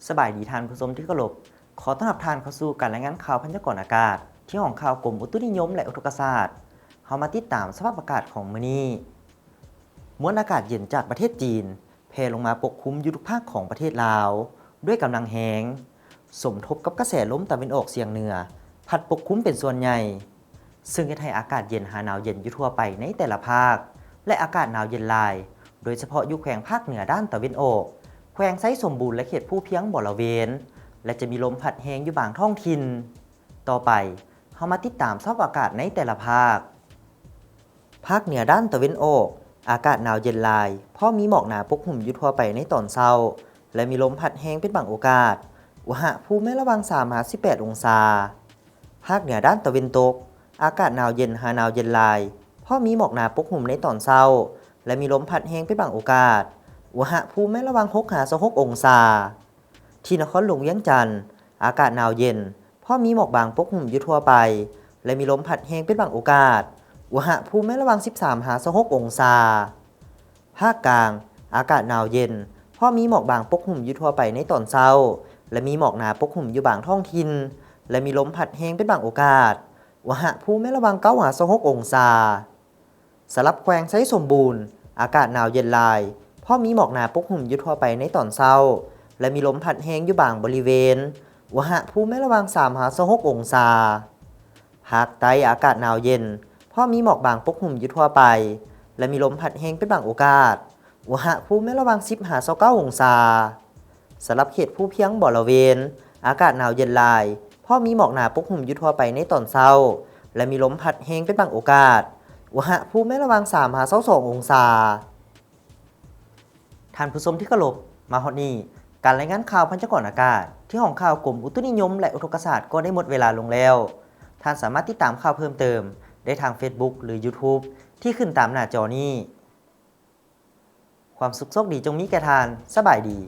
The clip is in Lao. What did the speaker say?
ສະບາຍດີທ່ານຜູ້ຊົມທີ່ເຄົາລົບ. ຂໍຕ້ອນຮັບທ່ານເຂົ້າສູ່ການລາຍງານຂ່າວພະຍາກອນອາກາດ ທີ່ຫ້ອງຂ່າວກົມອຸຕຸນິຍົມ ແລະ ອຸທົກກະສາດ. ເຮົາມາຕິດຕາມສະພາບອາກາດຂອງມື້ນີ້. ມວນອາກາດເຢັນຈາກປະເທດຈີນ ແຜ່ລົງມາປົກຄຸມຢູ່ທຸກພາກຂອງປະເທດລາວ ດ້ວຍກຳລັງແຮງ, ສົມທົບກັບກະແສລົມຕາເວັນອອກສຽງເໜືອ ພັດປົກຄຸມເປັນສ່ວນໃຫຍ່, ເຊິ່ງເຮັດໃຫ້ອາກາດເຢັນຫາໜາວເຢັນຢູ່ທົ່ວໄປໃນແຕ່ລະພາກ ແລະ ອາກາດໜາວເຢັນຫຼາຍ, ໂດຍສະເພາະຢູ່ແຂວງພາກເໜືອດ້ານຕາເວັນອອກ, ແຂວງໄຊສົມບູນ ແລະ ເຂດພູພຽງບໍລະເວນ, ແລະ ຈະມີລົມພັດແຮງຢູ່ບາງທ້ອງຖິ່ນ. ຕໍ່ໄປ, ເຮົາມາຕິດຕາມສະພາບອາກາດໃນແຕ່ລະພາກ. ພາກເໜືອດ້ານຕາເວັນອອກ, ອາກາດໜາວເຢັນຫຼາຍ, ພໍມີໝອກໜາປົກຫຸ້ມຢູ່ທົ່ວໄປໃນຕອນເຊົ້າ ແລະ ມີລົມພັດແຮງເປັນບາງໂອກາດ. ອຸນຫະພູມໃນລະຫວ່າງສາມຫາສິບແປດອົງສາ. ພາກເໜືອດ້ານຕາເວັນຕົກ, ອາກາດໜາວເຢັນຫາໜາວເຢັນຫຼາຍ, ພໍມີໝອກໜາປົກຫຸ້ມໃນຕອນເຊົ້າ ແລະ ມີລົມພັດແຮງເປັນບາງໂອກາດ. ອຸນຫະພູມໃນລະຫວ່າງຫົກຫາຊາວຫົກອົງສາ. ທີ່ນະຄອນຫຼວງວຽງຈັນ, ອາກາດໜາວເຢັນ, ພໍມີໝອກບາງປົກຫຸ້ມຢູ່ທົ່ວໄປ ແລະ ມີລົມພັດແຮງເປັນບາງໂອກາດ. ອຸນຫະພູມໃນລະຫວ່າງສິບສາມຫາຊາວຫົກອົງສາ. ພາກກາງ, ອາກາດໜາວເຢັນ, ພໍມີໝອກບາງປົກຫຸ້ມຢູ່ທົ່ວໄປໃນຕອນເຊົ້າ ແລະ ມີໝອກໜາປົກຫຸ້ມຢູ່ບາງທ້ອງຖິ່ນ ແລະ ມີລົມພັດແຮງເປັນບາງໂອກາດ. ອຸນຫະພູມໃນລະຫວ່າງເກົ້າຫາຊາວຫົກອົງສາ. ສຳລັບແຂວງໄຊສົມບູນ, ອາກາດໜາວເຢັນຫຼາຍ, ພໍມີໝອກໜາປົກຫຸ້ມຢູ່ທົ່ວໄປໃນຕອນເຊົ້າ ແລະ ມີລົມພັດແຮງຢູ່ບາງບໍລິເວນ. ອຸນຫະພູມໃນລະຫວ່າງສາມຫາຊາວຫົກອົງສາ. ພາກໃຕ້, ອາກາດໜາວເຢັນ, ພໍມີໝອກບາງປົກຫຸ້ມຢູ່ທົ່ວໄປ ແລະ ມີລົມພັດແຮງເປັນບາງໂອກາດ. ອຸນຫະພູມໃນລະຫວ່າງສິບຫາຊາວເກົ້າອົງສາ. ສຳລັບເຂດພູພຽງບໍລະເວນ, ອາກາດໜາວເຢັນຫຼາຍ, ພໍມີໝອກໜາປົກຫຸ້ມຢູ່ທົ່ວໄປໃນຕອນເຊົ້າ ແລະ ມີລົມພັດແຮງເປັນບາງໂອກາດ. ອຸນຫະພູມໃນລະຫວ່າງສາມຫາຊາວສອງອົງສາ. ທ່ານຜູ້ຊົມທີ່ເຄົາລົບ, ມາຮອດນີ້, ການລາຍງານຂ່າວພະຍາກອນອາກາດ ທີ່ຫ້ອງຂ່າວກົມອຸຕຸນິຍົມ ແລະ ອຸທົກກະສາດ ກໍໄດ້ໝົດເວລາລົງແລ້ວ. ທ່ານສາມາດຕິດຕາມຂ່າວເພີ່ມເຕີມໄດ້ທາງ Facebook ຫຼື YouTube ທີ່ຂຶ້ນຕາມໜ້າຈໍນີ້. ຄວາມສຸກໂຊກດີຈົ່ງມີແກ່ທ່ານ. ສະບາຍດີ.